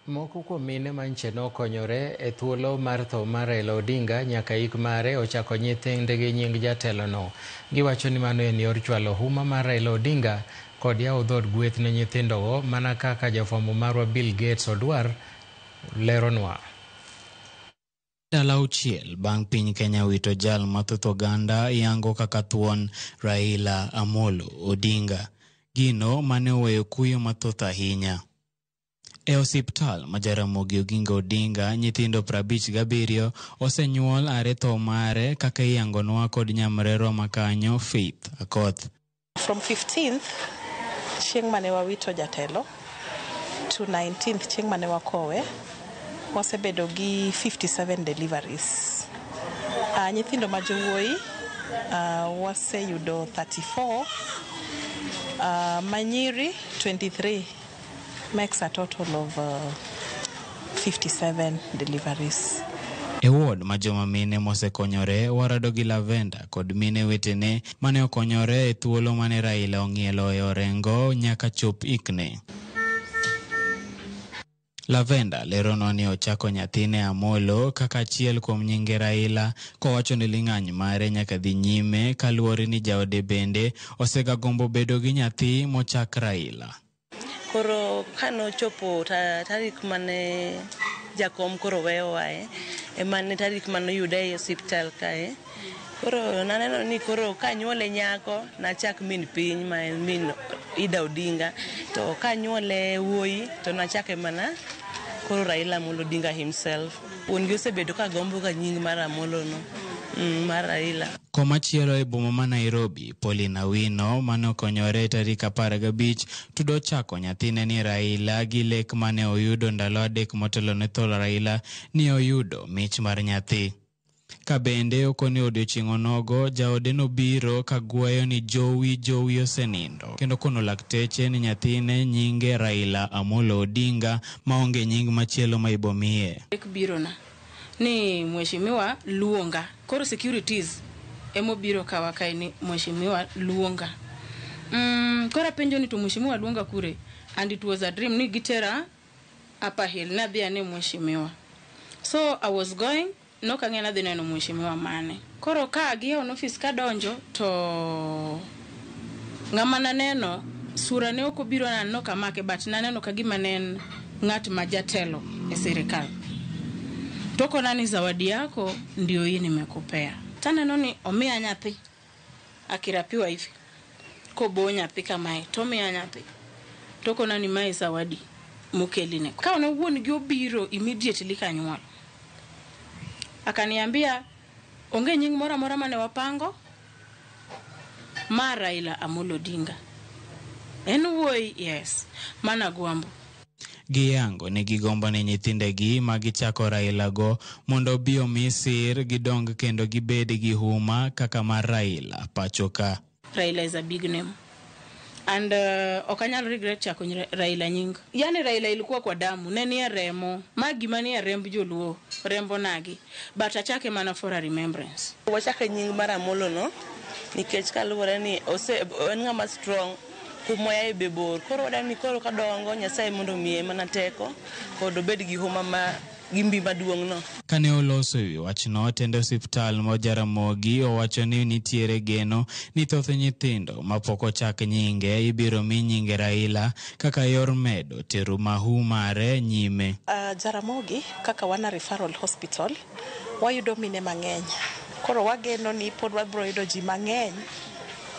Moko kuom mine manche nokonyore e thuolo mar tho mar Raila Odinga nyaka ik mare ochako nyithindgi nying jatelono. Giwacho ni mano en yor chwalo huma mar Raila Odinga kod yawo dhood gweth ne nyithindogo mana kaka jafwambo marwa Bill Gates Odwar leronwa. Ndalo auchiel bang' piny Kenya wito jal ma thoth oganda yango kaka thuon Raila Amolo Odinga. Gino mane oweyo kuyo mathoth ahinya. E osiptal ma Jaramogi Oginga Odinga, nyithindo 57 osenyuol are tho mare kaka iyangonwa kod nyamrerwa makanyo Faith Akoth. From 15th chieng' mane wawito jatelo to 19th chieng' mane wakowe, wasebedo gi 57 deliveries. Nyithindo ma jowuoyi waseyudo 34, manyiri 23, makes a total of 57 deliveries. E ward ma joma mine mosekonyore warado gi Lavenda kod mine wetene mane okonyore e thuolo mane Raila ong'ielo e orengo nyaka chop ikne. Lavenda leronwa ni ochako nyathine Amolo kaka achiel kuom nyinge Raila kowacho ni ling'any mare nyaka dhi nyime kaluwore ni jaode bende osegagombo bedo gi nyathi mochak Raila. Koro kanochopo tarik mane jakom koro weyowae, emane tarik mane oyude e osiptal kae. Koro naneno ni koro kanyuole nyako nachak min piny ma en min Ida Odinga, to kanyuole wuoyi to nachake mana koro Raila Amolo Odinga himself. Wuon gi osebedo ka gombo ga nying mar Amolo no, mar Raila. Komachielo e boma ma Nairobi, Pauline Awino mane okonyore tarik 15 tudo chako nyathine ni Raila gi lek mane oyudo ndalo 3 motelo ne tho Raila ni oyudo mich mar nyathi. Ka bende okone odiochieng' onogo, jaode nobiro ka gweyo ni jowi jowi osenindo. Kendo kono lakteche ni nyathine nyinge Raila Amolo Odinga maonge nying machielo ma ibomiye. Lek birona ni mheshimiwa luonga. Koro securities emobiro kawa kae ni mheshimiwa luonga. Koro apenjo ni to mheshimiwa luonga kure? And it was a dream ni gitera Upper Hill nadhi ane mheshimiwa. So I was going, nok ang'e nadhi neno mheshimiwa mane. Koro ka giyawo office kadonjo to ng'ama naneno sura ne ok obiro na nok amake, but naneno ka gima ne en ng'at ma jatelo e sirikal. To okona ni zawadi yako ndio hii nimekupea. Taneno ni omiya nyathi akirapiwa hivi kobo nyathi kamae to omiya nyathi to okona ni mae zawadi mokeline. Ka ne wuon gi obiro immediately kanyuol, akaniambia onge nying moro amora mane wapango ma Raila Amolo Odinga. En wuoyi, yes, mana Gwambo. Giyango ni gigombo ni nyithindegi ma gichako Raila go mondo obi omi sir gidong kendo gibed gi huma kaka mar Raila pacho ka. Raila is a big name. And ok anyal regret chako Raila nying. Yani Raila ilikuwa kwa damu, ne nie remo. Ma gima nie remb joluo, rembo nagi. But achake mana for a remembrance. Wachake nying mar Amolo no nikech kaluwore ni en ng'ama strong kuma oaye be bor. Koro wadwaro ni koro kadongo Nyasaye mondo omiye mana teko kod obed gi huma ma gi mbi maduong' no. Kane oloso ewi wachno, tend osiptal ma Jaramogi owacho ni nitiere geno ni thoth nyithindo mapok ochak nyinge ibiro mi nyinge Raila kaka yor medo tero mahu mare nyime. Jaramogi kaka wan a referral hospital wayudo mine mang'eny. Koro wageno ni pod wabiro yudo ji mang'eny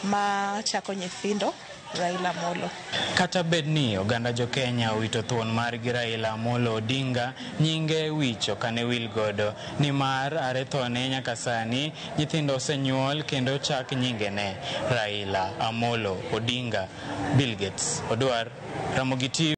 ma chako nyithindo Raila Amolo. Kata bed ni oganda jo Kenya owito thuon margi Raila Amolo Odinga, nyinge wich ok ane wil godo, nimar are thone nyaka sani nyithindo osenyuol kendo chak nyingene Raila Amolo Odinga. Bill Gates Odwar, Ramogi TV.